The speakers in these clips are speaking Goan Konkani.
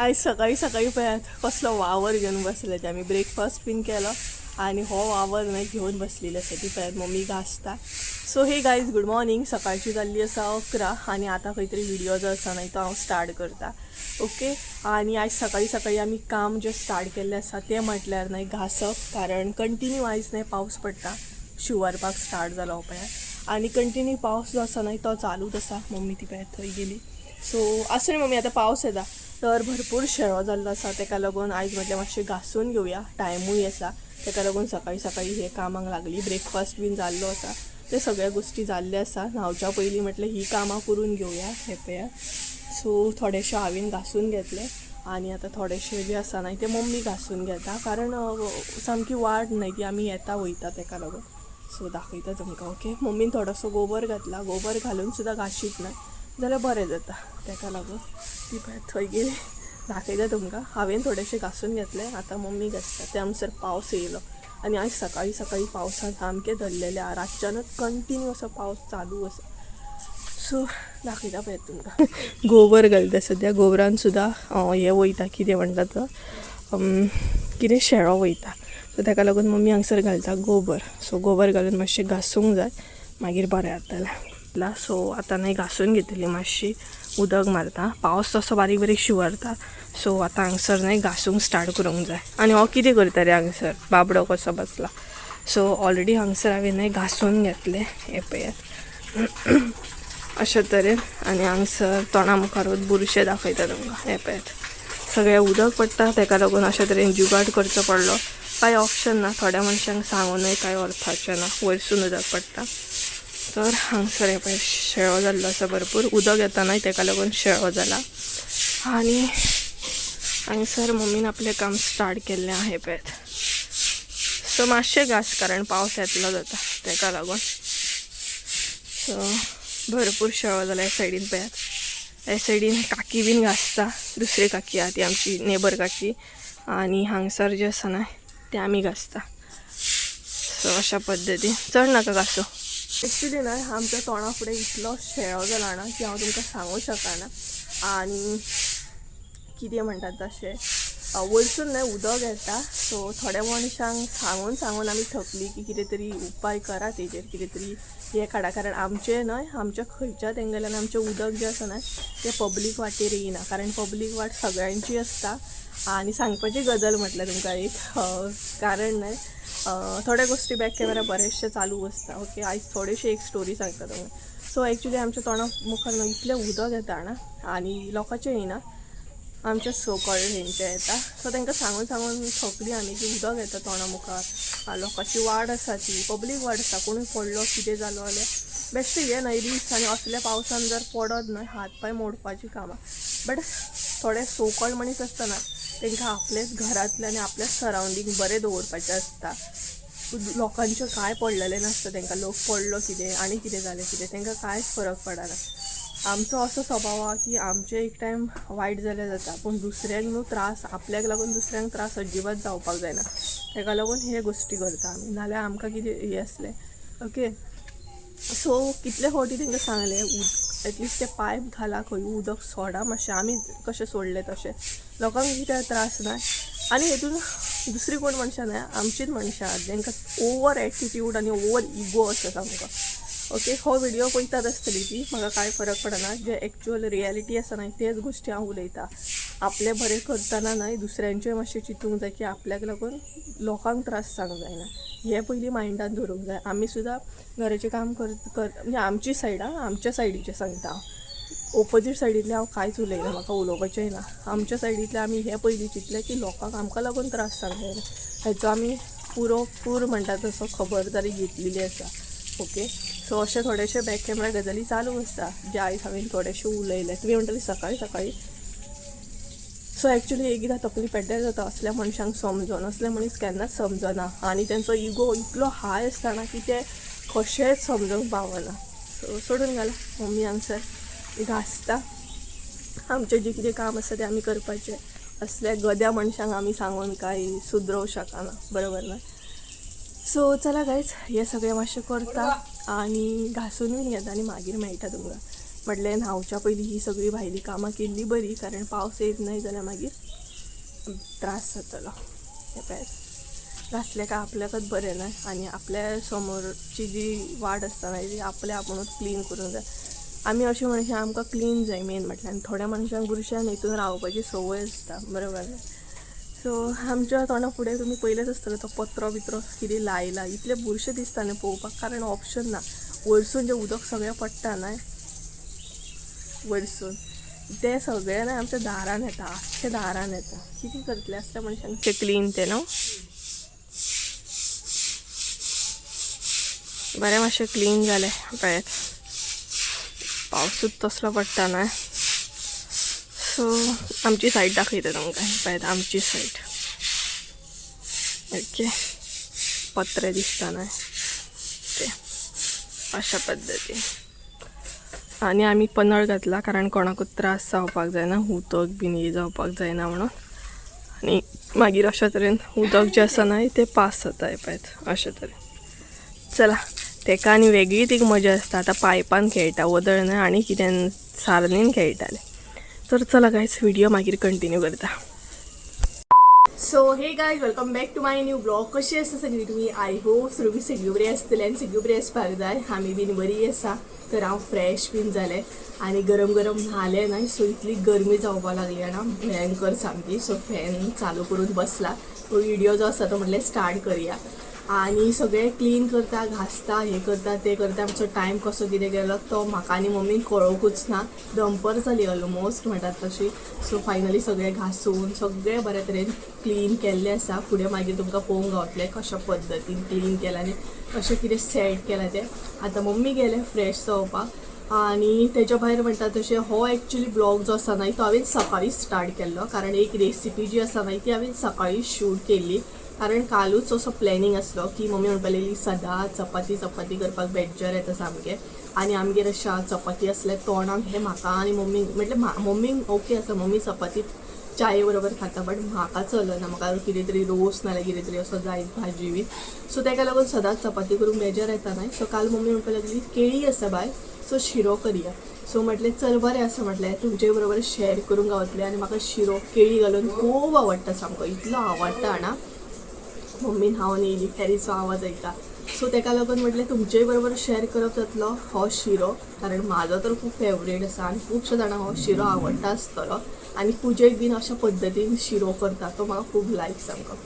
आयज सकाळी सकाळी पळयात कसलो वावर घेवन बसले ते आमी. ब्रेकफास्ट बीन केलो आनी हो वावर न्हय घेवन बसलेली आसा ती पळयात mummy घासता. So hey guys, good morning. सकाळची जाल्ली आसा 11 आनी आतां खंय तरी व्हिडिओ जो आसा न्हय तो हांव स्टार्ट करता. ओके, आनी आयज सकाळी सकाळी आमी काम जें स्टार्ट केल्लें आसा तें म्हटल्यार न्हय घासप, कारण कंटिन्यू आयज न्हय पावस पडटा, शिंवरपाक स्टार्ट जालो पळयात आनी कंटिन्यू पावस जो आसा न्हय तो चालूच आसा. मम्मी ती पळयात थंय गेली. सो आसूं न्ही मम्मी, आतां पावस येता तर भरपूर शेळो जाल्लो आसा, तेका लागून आयज म्हटलें मातशें घासून घेवया, टायमूय आसा, तेका लागून सकाळी सकाळी हे कामाक लागली. ब्रेकफास्ट बीन जाल्लो आसा, ते सगळ्या गोश्टी जाल्ले आसा. न्हांवच्या पयलीं म्हटलें ही कामां करून घेवया. हे पळयात, सो थोडेशें हांवें घासून घेतलें आनी आतां थोडेशें जें आसा न्हय तें मम्मी घासून घेता, कारण सामकी वाट न्हय ती आमी येता वयता तेका लागून. सो दाखयता तुमकां. ओके, मम्मीन थोडोसो गोबर घातला, गोबर घालून सुद्दां घाशीत न्हय जाल्यार बरें जाता, तेका लागून. ती पळयात थंय गेली. दाखयता तुमकां, हांवें थोडेशें घासून घेतलें, आतां मम्मी घासता. ते आमसर पावस येयलो आनी आयज सकाळी सकाळी पावसान सामकें धरलेलें आहा, रातच्यानच कंटिन्यू असो पावस चालू आसा. सो दाखयता पळयात तुमकां, गोबर घालता सद्या. गोबरान सुद्दां हें वयता, कितें म्हणटा तो, कितें शेळो वयता. सो ताका लागून मम्मी हांगसर घालता गोबर. सो गोबर घालून मातशें घासूंक जाय, मागीर बरें जातलें. सो आतां न्हय घासून घेतली, मातशी उदक मारता. पावस तसो बारीक बारीक शिंवरता. सो आतां हांगसर न्हय घासूंक स्टार्ट करूंक जाय. आनी हो कितें करता रे हांगसर बाबडो कसो बसला. सो ऑलरेडी हांगसर हांवें न्हय घासून घेतलें, हें पळयात अशे तरेन. आनी हांगसर तोंडा मुखारूच बुरशें दाखयता तुमकां. हें पळयात, सगळें उदक पडटा, तेका लागून अशे तरेन जुगाड करचो पडलो. कांय ऑप्शन ना, थोड्या मनशांक सांगूनय कांय अर्थाचें ना, वयरसून उदक पडटा. तर हांगसर हें पळय शेळो जाल्लो आसा, भरपूर उदक येता न्हय तेका लागून शेळो जाला. आनी हांगसर मम्मीन आपलें काम स्टार्ट केल्लें आहा, हें पळयात. सो मातशें घास, कारण पावस येतलो जाता तेका लागून. सो भरपूर शेळो जाला ह्या सायडीन पळयात. ह्या सायडीन काकी बीन घासता, दुसरी काकी आहा ती आमची नेबर काकी. आनी हांगसर जे आसा न्हय ते आमी घासता. सो अशा पद्दतीन चड नाका घासू. एक्चुली न्हय आमच्या तोंडा फुडें इतलो शेळो जाला ना की हांव तुमकां सांगूं शकना. आनी कितें म्हणटात तशें वयरसून न्हय उदक येता. सो थोड्या मनशांक सांगून सांगून आमी थकली की कितें तरी उपाय करा तेजेर, कितें तरी हें काडा, कारण आमचें न्हय आमच्या खंयच्याच एंगलान आमचें उदक जें आसा न्हय तें पब्लीक वाटेर येयना, कारण पब्लीक वाट सगळ्यांची आसता. आनी सांगपाची गजाल म्हटल्यार तुमकां एक कारण न्हय थोड्या गोश्टी बॅक कॅमेरा बरेचशे चालू आसता. ओके, आयज थोडेशे एक स्टोरी सांगता तुमकां. सो एक्चुली आमच्या तोंडा मुखार न्हय इतलें उदक येता ना, आनी लोकांचें येयना, आमच्या सो कॉल्ड हेंचें येता. सो तांकां सांगून सांगून थकली आमी की उदक येता तोंडा मुखार, लोकांची वाड आसा, ती पब्लीक वाड आसा, कोणूय पडलो कितें जालो जाल्यार बेश्टें हें न्हय रिस्क. आनी असल्या पावसान जर पडत न्हय हात पांय मोडपाची कामां. बट थोडे सो कॉल्ड मनीस आसता ना, तांकां आपलेच घरांतलें आनी आपलेच सरावंडींग बरें दवरपाचें आसता. लोकांचें कांय पडलेलें नासता तांकां, लोक पडलो कितें आनी कितें जालें कितें तांकां कांयच फरक पडना. आमचो असो स्वभाव आहा की आमचें एक टायम वायट जाल्यार जाता, पूण दुसऱ्यांक न्हू त्रास, आपल्याक लागून दुसऱ्यांक त्रास अजिबात जावपाक जायना, ताका लागून हे गोश्टी करता आमी, नाल्यार आमकां कितें हें आसलें. ओके, सो कितले फावटी तांकां सांगलें एटलिस्ट ते पायप घाला खंय, उदक सोडा मातशें, आमी कशें सोडलें तशें, लोकांक कित्याक त्रास ना. आनी हेतून दुसरी कोण मनशां न्हय, आमचीच मनशां आहात जांकां ओवर एटिट्यूड आनी ओवर इगो आसा सामको. ओके, हो व्हिडिओ पळयतात आसतली ती, म्हाका कांय फरक पडना. जे एक्चुअल रियलिटी आसा न्हय तेच गोश्टी हांव उलयतां. आपलें बरें करतना न्हय दुसऱ्यांचें मातशें चिंतूंक जाय की आपल्याक लागून लोकांक त्रास जावंक जायना, हें पयलीं मायंडान धरूंक जाय. आमी सुद्दां घराचें काम कर कर म्हणजे आमची सायड आं, आमच्या सायडीचें सांगता हांव, ओपोजीट सायडींतलें हांव कांयच उलयना, म्हाका उलोवपाचेंय ना. आमच्या सायडींतलें आमी हें पयलीं चिंतलें की लोकांक आमकां लागून त्रास जावंक जायना, हेचो आमी पुरो पूर म्हणटा तसो खबरदारी घेतलेली आसा. ओके, सो अशें थोडेशे बॅक कॅमेरा गजाली चालू आसता जे आयज हांवें थोडेशे उलयले. तुमी म्हणटली सकाळी सकाळी. सो एक्चुली एकदां तकली पेड्ड्यार जाता असल्या मनशांक समजोन, असले मनीस केन्नाच समजना आनी तेंचो इगो इतलो हाय आसता ना की ते कशेंच समजूंक पावना. सो सोडून घाला, मम्मी हांगसर घासता. आमचें जें कितें काम आसा तें आमी करपाचें, असल्या गद्या मनशांक आमी सांगून कांय सुदरोवंक शकना, बरोबर न्हय. सो चला गायज, हें सगळें मातशें करता आनी घासून बीन घेता आनी मागीर मेळटा तुमकां. म्हटलें न्हांवच्या पयलीं ही सगळीं भायलीं कामां केल्ली बरी, कारण पावस येत न्हय जाल्यार मागीर त्रास जातलो. हें पळयात, घासलें काय आपल्याकच बरें न्हय, आनी आपल्या समोरची जी वाट आसता न्हय ती आपल्या आपुणूच क्लीन करूंक जाय. आमी अशें मनशां आमकां क्लीन जाय मेन म्हटल्यार, आनी थोड्या मनशांक बुरश्यान हितून रावपाची संवय आसता, बरोबर न्हय. सो आमच्या तोंडा फुडें तुमी पयलेच आसतलें तो पत्रो बित्रो कितें लायला, इतलें बुरशें दिसता न्हय पळोवपाक, कारण ऑप्शन ना. वयरसून जें उदक सगळें पडटा न्हय वयरसून तें सगळें न्हय आमच्या दारान येता, आख्खें दारान येता. कितें करतलें असल्या मनशांक तें क्लीन तें न्हू बरें मातशें क्लीन जालें. पळयात पावसूच तसलो पडटा न्हय. सो आमची सायड दाखयता तुमकां, पळयात आमची सायड. ओके, पत्रे दिसता न्हय ते अशा पद्दतीन. आनी आमी पनळ घातला कारण कोणाकूच त्रास जावपाक जायना, उदक बीन हे जावपाक जायना म्हणून. आनी मागीर अशा तरेन उदक जें आसा न्हय तें पास जाता, हें पळयात अशे तरेन. चला तेका आनी वेगळीच एक मजा आसता. आतां पायपान खेळटा वदळ न्हय आनी कितें सारनीन खेळटाले. तर चला गायज, व्हिडिओ मागीर कंटिन्यू करता. So hey guys, welcome back to my new vlog. कशी आसा सगळी तुमी? I hope तुमी सगळी बरी आसतली आनी सगळी बरी आसपाक जाय. आमी बीन बरी आसा. तर हांव फ्रेश बीन जालें आनी गरम गरम न्हालें न्हय. सो इतली गरमी जावपाक लागली जाणा, भयंकर सामकी. सो फॅन चालू करून बसला. तो व्हिडिओ जो आसा तो म्हटलें स्टार्ट करया. आनी सगळें क्लीन करता, घासता, हें करता तें करता, आमचो टायम कसो कितें गेलो तो म्हाका आनी मम्मीक कळोवंकूच ना. दनपार जाली ऑलमोस्ट म्हणटात तशी. सो फायनली सगळें घासून सगळें बरे तरेन क्लीन केल्लें आसा. फुडें मागीर तुमकां पळोवंक गावतलें कशा पद्दतीन क्लीन केलां आनी कशें कितें सेट केलां तें. आतां मम्मी गेलें फ्रेश जावपाक. आनी तेच्या भायर म्हणटा तशें हो एक्चुली ब्लॉग जो आसा न्हय तो हांवें सकाळीं स्टार्ट केल्लो, कारण एक रेसिपी जी आसा न्हय ती हांवें सकाळीं शूट केल्ली. कारण कालूच असो प्लॅनिंग आसलो की मम्मी म्हणपाक लागली सदां चपाती चपाती करपाक बेज्जार येता सामकें, आनी आमगेर अशा चपाती आसल्यार तोंडाक हें म्हाका आनी मम्मीक, म्हटल्यार मम्मीक ओके आसा, मम्मी चपाती चाये बरोबर खाता, बट म्हाका चलना. म्हाका कितें तरी रोस नाल्यार कितें तरी असो जाय भाजी बी. सो तेका लागून सदांच चपाती करूंक बेजार येता न्हय. सो काल मम्मी म्हणपाक लागली केळी आसा बाय, सो शिरो करया. सो म्हटलें चल बरें आसा, म्हटलें तुमचे बरोबर शेअर करूंक गावतलें. आनी म्हाका शिरो केळी घालून खूब आवडटा, सामको इतलो आवडटा जाणा. मम्मीन हांव येयली फेरीचो आवाज आयता. सो तेका लागून म्हटलें तुमचेय बरोबर शेअर करप जातलो हो शिरो, कारण म्हाजो तर खूब फेवरेट आसा आनी खुबशा जाणांक हो शिरो आवडटा आसतलो. आनी पुजेक बीन अशा पद्दतीन शिरो करता तो म्हाका खूब लायक सामको.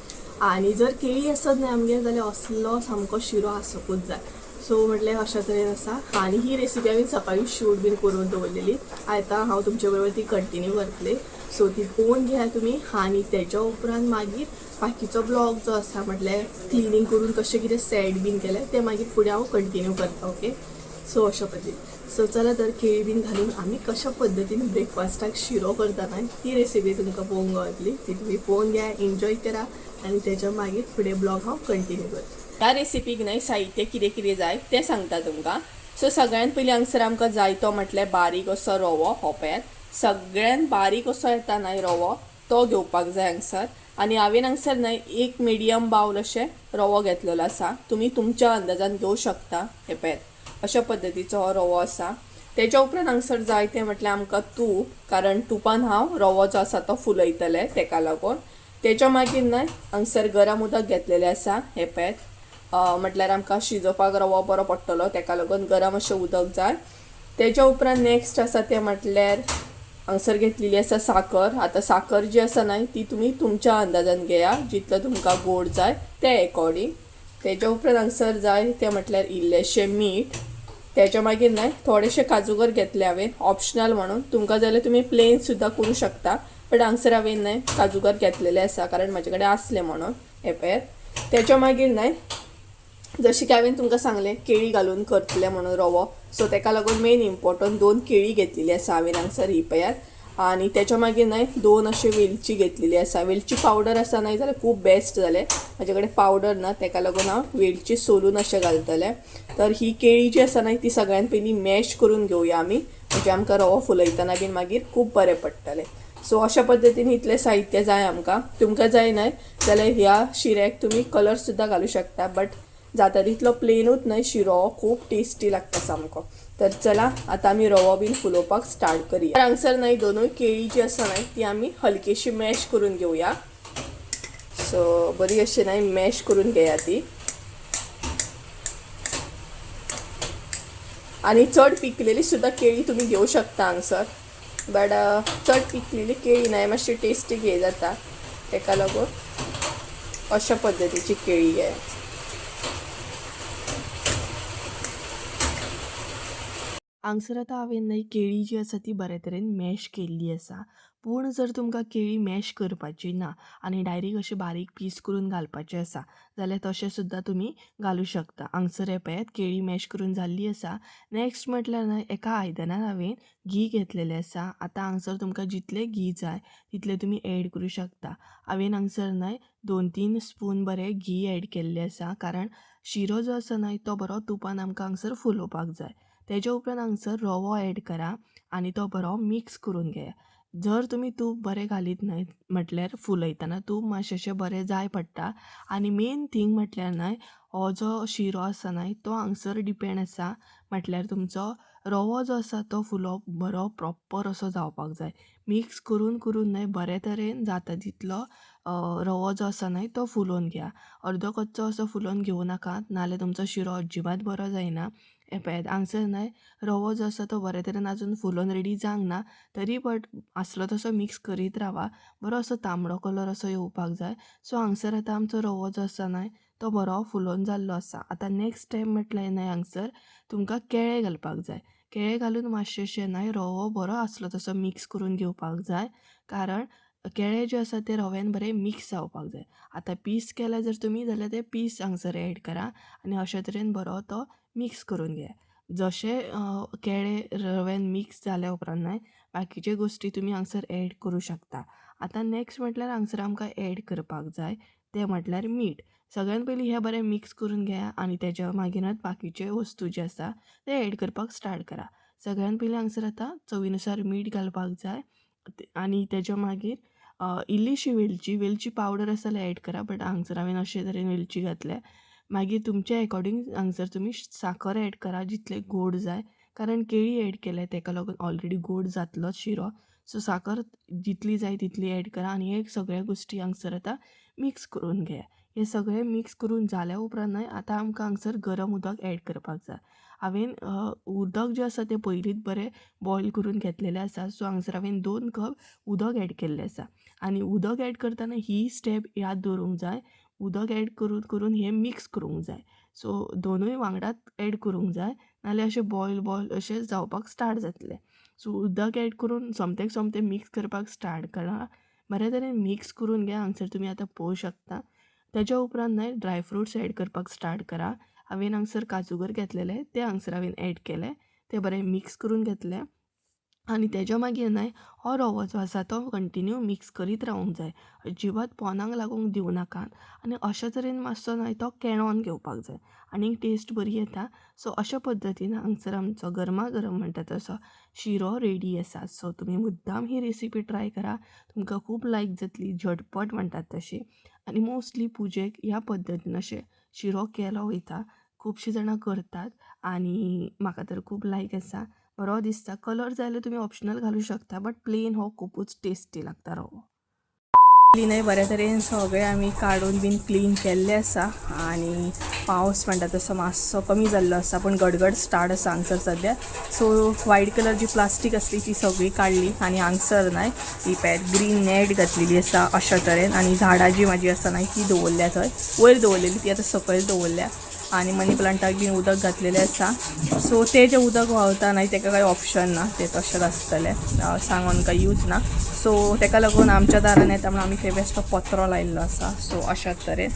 आनी जर केळी आसत न्हय आमगेर जाल्यार असलो सामको शिरो आसुंकूच जाय. सो म्हटलें अशा तरेन आसा. आनी ही रेसिपी हांवें सकाळी शूट बीन करून दवरलेली, आतां हांव तुमचे बरोबर ती कंटिन्यू करतलें. सो ती पळोवन घेया तुमी आनी तेच्या उपरांत मागीर बाकीचो ब्लॉग जो आसा, म्हटल्यार क्लिनींग करून कशें कितें सेट बीन केलें तें मागीर फुडें हांव कंटिन्यू करता. ओके, सो अशा पद्दतीन. सो चला तर केळी बीन घालून आमी कशा पद्दतीन ब्रेकफास्टाक शिरो करता न्हय ती रेसिपी तुमकां पळोवंक गावतली. ती तुमी पळोवन घ्या, एन्जॉय करा आनी तेच्या मागीर फुडें ब्लॉग हांव कंटिन्यू करता. ह्या रेसिपीक न्हय साहित्य कितें कितें जाय तें सांगता तुमकां. सो सगळ्यात पयलीं हांगसर आमकां जाय तो म्हटल्यार बारीक असो रवो. हो पळयात, सगळ्यात बारीक असो येता न्हय रवो, तो घेवपाक जाय हांगसर. आनी हांवें हांगसर न्हय एक मिडियम बावल अशें रवो घेतलेलो आसा, तुमी तुमच्या अंदाजान घेवं शकता. हे पळयात, अशा पद्दतीचो हो रवो आसा. तेच्या उपरांत हांगसर जाय तें म्हटल्यार आमकां तूप, कारण तुपान हांव रवो जो आसा तो फुलयतलें तेका लागून. तेच्या मागीर न्हय हांगसर गरम उदक घेतलेलें आसा. हें पळयात, म्हटल्यार आमकां शिजोवपाक रवो बरो पडटलो तेका लागून गरम अशें उदक जाय. तेच्या उपरांत नेक्स्ट आसा तें म्हटल्यार हांगसर घेतलेली आसा साकर. आतां साकर जी आसा न्हय ती तुमी तुमच्या अंदाजान घेया, जितलो तुमकां गोड जाय ते एकॉर्डिंग. तेच्या उपरांत हांगसर जाय तें म्हटल्यार इल्लेशें मीठ. तेच्या मागीर न्हय थोडेशे काजूगर घेतले हांवें ऑप्शनल म्हणून, तुमकां जाल्यार तुमी प्लेन सुद्दां करूं शकता, बट हांगसर हांवें न्हय काजूगर घेतलेले आसा कारण म्हाजे कडेन आसले म्हणून. हें पळयात, तेच्या मागीर न्हय जशें की हांवें तुमकां सांगलें केळी घालून करतलें म्हणून रवो, सो तेका लागून मेन इम्पॉर्टंट दोन केळी घेतलेली आसा हांवें हांगसर, ही पळयात. आनी तेच्या मागीर न्हय दोन अशे वेलची घेतलेली आसा. वेलची पावडर आसा न्हय जाल्यार खूब बेस्ट जालें, म्हाजे कडेन पावडर ना तेका लागून हांव वेलची सोलून अशें घालतलें. तर ही केळी जी आसा न्हय ती सगळ्यान पयलीं मॅश करून घेवया आमी, म्हणजे आमकां रवो फुलयतना बीन मागीर खूब बरें पडटलें. सो अशा पद्दतीन इतलें साहित्य जाय आमकां. तुमकां जाय न्हय जाल्यार ह्या शिऱ्याक तुमी कलर सुद्दां घालूं शकता, बट जाता तितलो प्लेनूच न्हय शिरो खूब टेस्टी लागता सामको. तर चला आता आमी रवो बीन फुलोवपाक स्टार्ट करूया. हांगसर न्हय दोनूय केळी जी आसा न्हय ती आमी हलकेशी मॅश करून घेवया. सो बरी अशी न्हय मॅश करून घेया ती. आनी चड पिकलेली सुद्दां केळी तुमी घेवं शकता हांगसर, बट चड पिकलेली केळी न्हय मातशी टेस्टी घे जाता, तेका लागून अशा पद्दतीची केळी घे. हांगसर आतां हांवें न्हय केळी जी आसा ती बरे तरेन मॅश केल्ली आसा. पूण जर तुमकां केळी मॅश करपाची ना आनी डायरेक्ट अशे बारीक पीस करून घालपाचे आसा जाल्यार तशें सुद्दां तुमी घालूं शकता. हांगसर हें पळयात केळी मॅश करून जाल्ली आसा. नेक्स्ट म्हटल्यार न्हय एका आयदनान हांवें घी घेतलेलें आसा. आतां हांगसर तुमकां जितलें घी जाय तितलें तुमी एड करूं शकता. हांवें हांगसर न्हय 2-3 स्पून बरें घी एड केल्लें आसा, कारण शिरो जो आसा न्हय तो बरो तुपान आमकां हांगसर फुलोवपाक जाय. तेज्या उपरांत हांगसर रवो एड करा आनी तो बरो मिक्स करून घेया. जर तुमी तूप बरें घालीत न्हय म्हटल्यार फुलयतना तूप मातशें बरें जाय पडटा. आनी मेन थींग म्हटल्यार न्हय हो जो शिरो आसा न्हय तो हांगसर डिपेंड आसा, म्हटल्यार तुमचो रवो जो आसा तो फुलोवप बरो प्रॉपर असो जावपाक जाय. मिक्स करून करून न्हय बरे तरेन जाता तितलो रवो जो आसा न्हय तो फुलोवन घेया. अर्दो कच्चो असो फुलोवन घेवं नाकात, नाल्यार तुमचो शिरो अजिबात बरो जायना. हें पळयात हांगसर न्हय रवो जो आसा तो बरे तरेन आजून फुलोवन रेडी जावंक ना, तरी बट आसलो तसो मिक्स करीत रावा, बरो असो तांबडो कलर असो येवपाक जाय. सो हांगसर आतां आमचो रवो जो आसा न्हय तो बरो फुलोवन जाल्लो आसा. आतां नेक्स्ट स्टेप म्हटल्यार न्हय हांगसर तुमकां केळें घालपाक जाय. केळें घालून मातशें न्हय रवो बरो आसलो तसो मिक्स करून घेवपाक जाय, कारण केळें जें आसा तें रव्यान बरें मिक्स जावपाक जाय. आतां पीस केल्या जर तुमी जाल्यार ते पीस हांगसर एड करा आनी अशे तरेन बरो तो मिक्स करून घेया. जशें केळें रव्यान मिक्स जाल्या उपरांत न्हय बाकीच्यो गोश्टी तुमी हांगसर एड करूं शकता. आतां नेक्स्ट म्हटल्यार हांगसर आमकां एड करपाक जाय तें म्हटल्यार मीठ. सगळ्यान पयलीं हें बरें मिक्स करून घेया आनी तेज्या मागीर बाकीचे वस्तू जे आसा ते एड करपाक स्टार्ट करा. सगळ्यान पयलीं हांगसर आतां चवीनुसार मीठ घालपाक जाय आनी तेज्या मागीर इल्लीशी वेलची, वेलची पावडर आसा जाल्यार एड करा, बट हांगसर हांवें अशे तरेन वेलची घातल्या. मागीर तुमचे एकॉर्डिंग हांगसर तुमी साकर एड करा जितले गोड जाय, कारण केळी एड केल्या तेका लागून ऑलरेडी गोड जातलोच शिरो. सो साकर जितली जाय तितली एड करा आनी हे सगळ्या गोश्टी हांगसर आतां मिक्स करून घेया. हे सगळें मिक्स करून जाल्या उपरांत न्हय आतां आमकां हांगसर गरम उदक एड करपाक जाय. हांवें उदक जें आसा तें पयलींच बरें बॉयल करून घेतलेलें आसा. सो हांगसर हांवें 2 कप उदक एड केल्लें आसा. आनी उदक एड करतना ही स्टेप याद दवरूंक जाय, उदक एड करून करून हें मिक्स करूंक जाय. सो दोनूय वांगडाच एड करूंक जाय, नाल्यार अशें बॉयल बॉयल अशें जावपाक स्टार्ट जातलें. सो उदक एड करून सोमतेक सोमतें मिक्स करपाक स्टार्ट करा, बरे तरेन मिक्स करून घे. हांगसर तुमी आतां पळोवंक शकता. तेज्या उपरांत न्हय ड्राय फ्रुट्स एड करपाक स्टार्ट करा. हांवें हांगसर काजूगर घेतलेले ते हांगसर हांवें एड केले, ते बरें मिक्स करून घेतले. आनी तेज्या मागीर न्हय हो रवो जो आसा तो कंटिन्यू मिक्स करीत रावूंक जाय, अजिबात पोनाक लागूंक दिवं नाकात. आनी अशे तरेन मातसो न्हय तो केणोन घेवपाक जाय आनी टेस्ट बरी येता. सो अशा पद्दतीन हांगसर आमचो गरमा गरम म्हणटा तसो शिरो रेडी आसा. सो तुमी मुद्दाम ही रेसिपी ट्राय करा, तुमकां खूब लायक जातली, झटपट म्हणटात तशी. आनी मोस्टली पुजेक ह्या पद्दतीन अशें शिरो केलो वयता, खुबशीं जाणां करतात आनी म्हाका तर खूब लायक आसा, बरो दिसता. कलर जाय जाल्यार तुमी ऑप्शनल घालूं शकता, बट प्लेन हो खुबूच टेस्टी लागता रवो. न्हय बऱ्या तरेन सगळें आमी काडून बीन क्लीन केल्लें आसा आनी पावस म्हणटा तसो मातसो कमी जाल्लो आसा, पूण गडगड स्टार्ट आसा हांगसर सद्या. सो व्हायट कलर जी प्लास्टीक आसली ती सगळी काडली आनी हांगसर न्हय ही पळयात ग्रीन नेट घातलेली आसा अशा तरेन. आनी झाडां जी म्हाजी आसा न्हय ती दवरल्या थंय वयर दवरलेली, ती आतां सकयल दवरल्या. आनी मनी प्लांटाक बीन उदक घातलेलें आसा. सो तें जें उदक व्हांवता न्हय तेका कांय ऑप्शन ना, तें तशेंच आसतलें, सांगोन कांय यूज ना. सो तेका लागून आमच्या दारान येता म्हणून आमी थंय बेश्टो पत्रो लायिल्लो आसा. सो अशा तरेन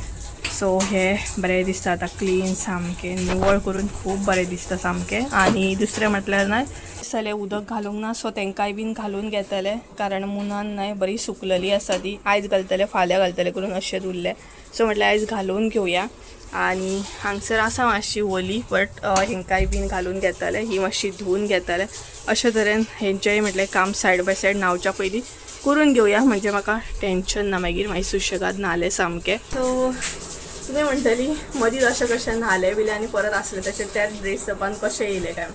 सो हे बरें दिसता आतां क्लीन सामकें निवळ करून खूब बरें दिसता सामकें. आनी दुसरें म्हटल्यार न्हय जाल्यार उदक घालूंक ना, सो तेंकांय बीन घालून घेतलें, कारण मुनान न्हय बरी सुकलेली आसा ती, आयज घालतले फाल्यां घालतले करून अशेंच उरलें. सो म्हटल्यार आयज घालून घेवया. आनी हांगसर आसा मातशी ओली, बट हेंकांय बीन घालून घेतले, ही मातशी धुवून घेतले. अशे तरेन हेंचेय म्हटल्यार काम सायड बाय सायड न्हांवच्या पयलीं करून घेवया, म्हणजे म्हाका टेंशन ना मागीर, मागीर सुशेगाद न्हालें सामकें. सो तुमी म्हणटली मदींच अशें कशें न्हालें बिलें आनी परत आसलें तशें त्याच ड्रेसअपान कशें येयलें काय.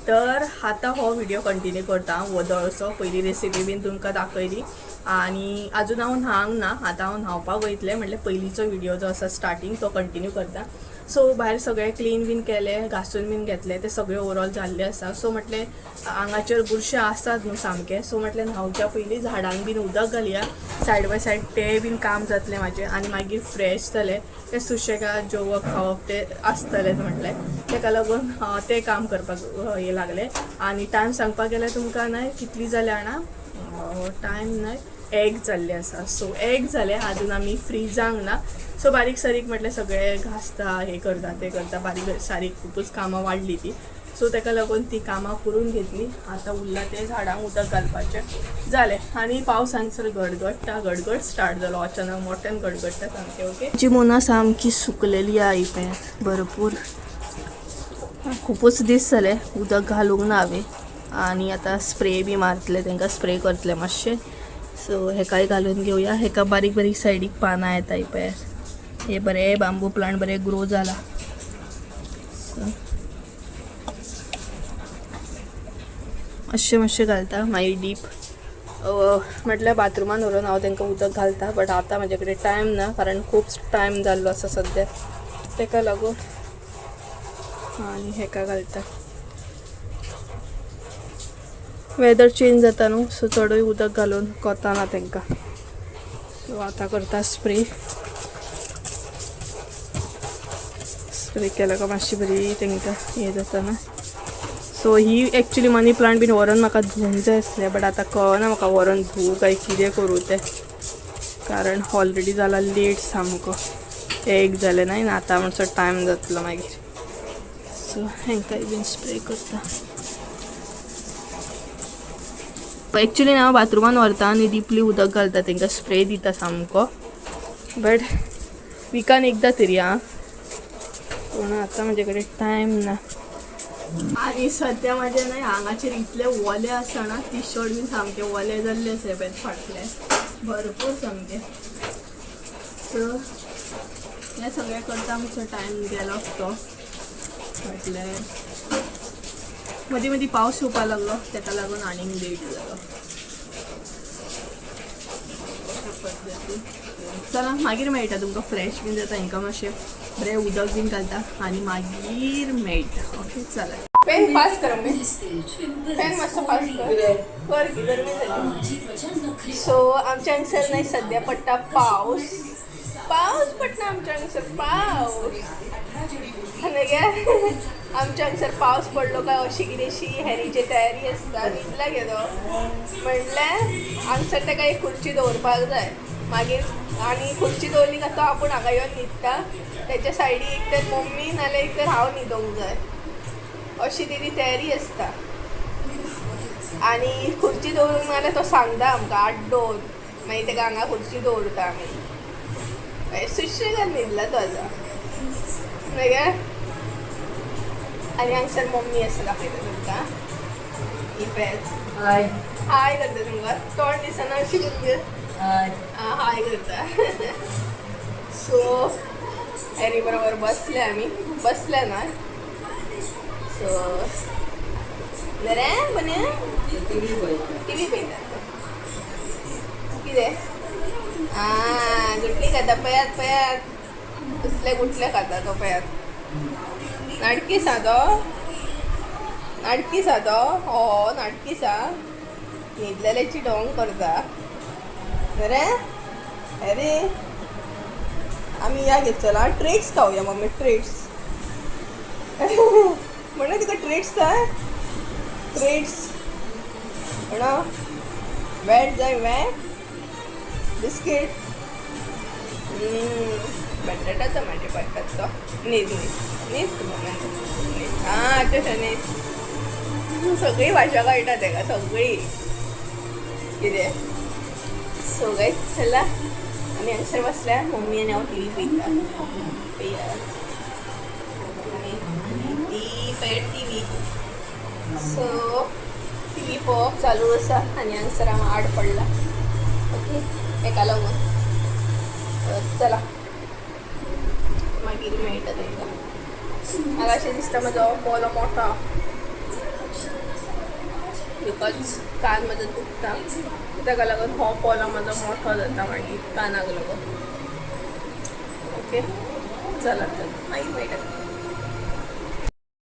तर आतां हो व्हिडिओ कंटिन्यू करता हांव वदळसो. पयली रेसिपी बीन तुमकां दाखयली आनी अजून हांव न्हांक ना, आतां हांव न्हांवपाक वयतलें. म्हटल्यार पयलींचो व्हिडिओ जो आसा स्टार्टींग तो कंटिन्यू करता. सो भायर सगळें क्लीन बीन केलें, घासून बीन घेतलें, तें सगळें ओवरऑल जाल्लें आसा. सो म्हटलें आंगाचेर बुरशें आसात न्हू सामकें, सो म्हटलें न्हांवच्या पयलीं झाडांक बीन उदक घालया, सायड बाय सायड तें बीन काम जातलें म्हाजें आनी मागीर फ्रेश जालें तें सुशेगाद जेवप खावप तें आसतलेंच. म्हटलें तेका लागून तें काम करपाक हें लागलें. आनी टायम सांगपाक गेल्यार तुमकां न्हय कितली जाल्या जाणा, टायम न्हय 1 जाल्लें आसा. सो 1 जालें, आजून आमी फ्री जावंक ना. सो बारीक सारीक म्हटल्यार सगळें घासता, हें करता तें करता, बारीक सारीक खुबूच कामां वाडली ती. सो तेका लागून ती कामां करून घेतली. आतां उरलां तें झाडांक उदक घालपाचें जालें. आनी पावस हांगसर गडगडटा, गडगड स्टार्ट जालो अचानक, मोठ्यान गडगडटा सामकें. ओके, जी मोना सामकी सुकलेली आहा पळय भरपूर, खुबूच दीस जाले उदक घालूंक ना हांवें. आनी आतां स्प्रे बी मारतले तांकां, स्प्रे करतले मातशें. सो हेकाय घालून घेवया. हेका बारीक बारीक सायडीक पानां येता पळय, हे बरें बांबू प्लांट बरें ग्रो जाला. सो मातशें मातशें घालता मागीर डीप म्हटल्यार बाथरुमान व्हरून हांव तांकां उदक घालता, बट आतां म्हाजे कडेन टायम ना कारण खूब टायम जाल्लो आसा सद्या, तेका लागून. आनी हेका घालता. वेदर चेंज जाता न्हू, सो चडूय उदक घालून कोताना तांकां. सो आतां करता स्प्रे. स्प्रे केलो काय मातशी बरी तांकां हें जाता ना. सो ही एक्चुली मनी प्लांट बीन व्हरोन म्हाका धुवंक जाय आसलें, बट आतां कळना म्हाका व्हरोन धुवूं काय कितें करूं तें, कारण ऑलरेडी जाला लेट सामको, 1 जालें न्हय आतां मातसो टायम जातलो मागीर. सो हेंकाय बीन स्प्रे करता. एक्चुली हांव बाथरुमान व्हरता आनी डिपली उदक घालता तांकां, स्प्रे दिता सामको, बट विकान एकदां तरी आं, पूण आतां म्हाजे कडेन टायम ना. आनी सद्या म्हाजें न्हय आंगाचेर इतलें ओलें आसा ना, टी शर्ट बीन सामकें ओलें जाल्लें आसा पळय फाटलें भरपूर सामकें. सो हें सगळें करता मातसो टायम गेलो तो. म्हटल्यार मदीं मदीं पावस येवपाक लागलो, तेका लागून आनीक लेट जालो. अशा पद्दतीन चला मागीर मेळटा तुमकां. फ्रेश बीन जाता, हांकां मातशें बरें उदक बीन घालता आनी मागीर मेळटा. ओके चला, फॅन फास्ट कर मम्मी, फॅन मातसो फास्ट कर, कर की गरमी जाली. सो आमच्या हांगसर न्हय सद्या पडटा पावस, पावस पडटा आमच्या हांगसर पावस. आनी आमच्या हांगसर पावस पडलो काय अशी कितेंशी हॅरीची तयारी आसता. न्हिदला गे तो, म्हणल्यार हांगसर ताका एक खुर्ची दवरपाक जाय मागीर, आनी खुर्ची दवरली काय तो आपूण हांगा येवन न्हिदता. तेच्या सायडीक एक तर मम्मी नाल्यार एक तर हांव न्हिदोंक जाय, अशी तेजी तयारी आसता. आनी खुर्ची दवरूंक नाल्यार तो सांगता आमकां आड्डोन, मागीर ताका हांगा खुर्ची दवरता आमी. मागीर सुशेगाद न्हिदला तो आतां मागीर. आनी हांगसर मम्मी आसा, दाखयता तुमकां ही पेज. हाय हाय करता तुमकां, तोंड दिसना अशी करून हाय हाय करता. सो हॅरी बरोबर बसले आमी, बसले ना. सो बरें बने टीव्ही पळयता. टीव्ही पळयता कितें आं गुटली खाता पयात पयात, कसले गुटले खाता तो पयात. नाटकी सा तो, नाटकी सा तो, हो नाटकी सा, न्हिदलेल्याची ढोंग करता. बरें अरे आमी या घेत चला ट्रेट्स खावया मम्मी, ट्रेट्स म्हणून तुका ट्रेट्स जाय, ट्रेट्स म्हणा वेट जाय, वेट बिस्कीट बटाटाचो म्हाजे पडटात तो. न्हीद न्हीद न्हीद तूं मम्मी न्हीद. आं तशें न्हीद, सगळी भाशा कळटा तेका सगळी कितें. सो गायज चला आमी हांगसर बसल्या, मम्मी आनी हांव टीव्ही पळयता पळयात ती पळयात टीव्ही. सो टीव्ही पळोवप चालू आसा आनी हांगसर हांव आड पडला. ओके हेका लागून तर चला मागीर मेळटा तुमकां. म्हाका अशें दिसता म्हजो पोलो मोठो. Because कान म्हाजो दुखता, ताका लागून हो पोलो म्हाजो मोठो जाता मागीर कानाक लागून. ओके, चला तर, मागीर मेळटा.